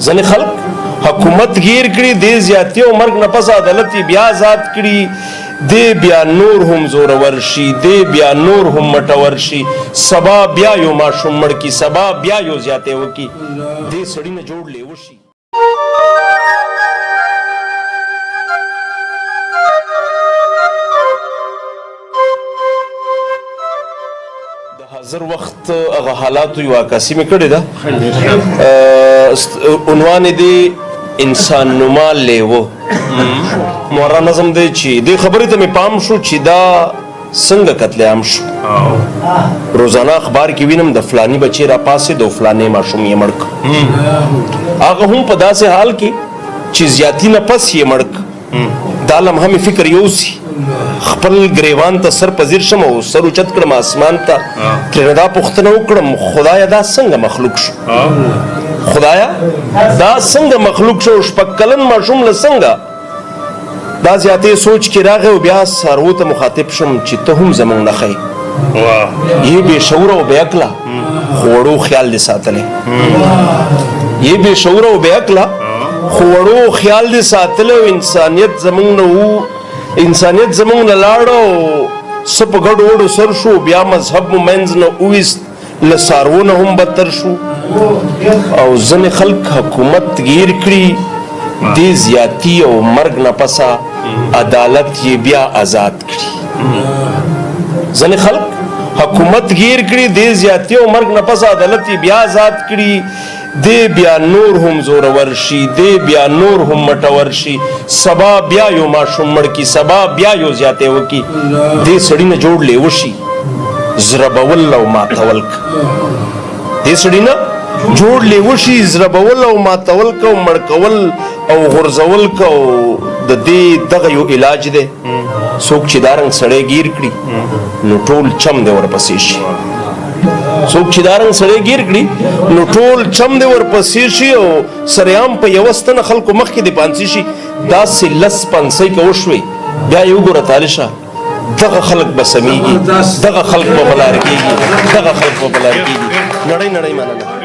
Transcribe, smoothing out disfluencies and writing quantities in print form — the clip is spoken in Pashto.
ځنې خلک حکومت گیر کړي، دې زیاتی او مرګ نه پس عدالت یې بیا آزاد کړي، دې بیا نور هم زورور شي، دې بیا نور هم مټور شي، سبا بیا یو ماشوم مړ کړي، سبا بیا یو زیاتی وکړي، دې سړي نه جوړ لیوه شي. د حاضر وخت هغه حالاتو یو عکاسي مې کړې ده. عنوان دی انسان نما لیوه. مورا نظم دی چې دې خبرې ته مې پام شو چې دا څنګه قتل عام شو. روزانه اخبار کې وینم د فلانی بچی را پاسې د فلانې ماشوم یې مړ کړ، هغه هم په داسې حال کې چې زیاتی نه پس یې مړ کړ. دا لمحه مې فکر یوسي، خپل ګریوان ته سر پذیر شم او سر اوچت کړم اسمان ته، ترېنه دا پوښتنه وکړم، خدایه دا څنګه مخلوق شو؟ خدایا دا څنګه مخلوق شو؟ شپږ کلن ماشوم له څنګه دا زیاتې سوچ کې راغی او بیا څاروو ته مخاطب شم چې ته هم زمونږ نه ښه یې، بې شعوره او بې عقله، خو وړو خیال دې ساتلی یې، بې شعوره او بې عقله خو وړو خیال دې ساتلی او انسانیت زمونږ نه وو، انسانیت زمونږ نه لاړ او څه په ګډو وډو سر شو، بیا مذهب مو منځ نه وویست، له څاروو نه هم بدتر شو. او ځینې خلک حکومت گیر کړي، دې زیاتی او مرګ نه پسه عدالت یې بیا آزاد کړي. ځینې خلک حکومت گیر کړي، دې زیاتی او مرګ نه پس عدالت یې بیا آزاد کړي، دې بیا نور هم زورور شي، دې بیا نور هم مټور شي، سبا بیا یو ماشوم مړ کړي، سبا بیا یو زیاتی وکړي، دې سړي نه جوړ لیوه شي، زربول او ماتول دې سړي نه جوړ لیوه شي، زربول او ماتول کو، مړ کول او غورځول کو. د دې دغه یو علاج دی، څوک چې دا رنګ سړی گیر کړي نو ټول چم دی ورپسې شي، څوک چې دا رنګ سړی گیر کړي نو ټول چم دی ورپسې شي او سریام په یوه ستنه خلکو مخکې دی پانسي شي. داسې لس پانسۍ که وشوې بیا یې وګوره تالشه، دغه خلک به سمېږي، دغه خلک به بلار کېږي، دغه خلک به بلار کېږي. نړۍ نړۍ مننه.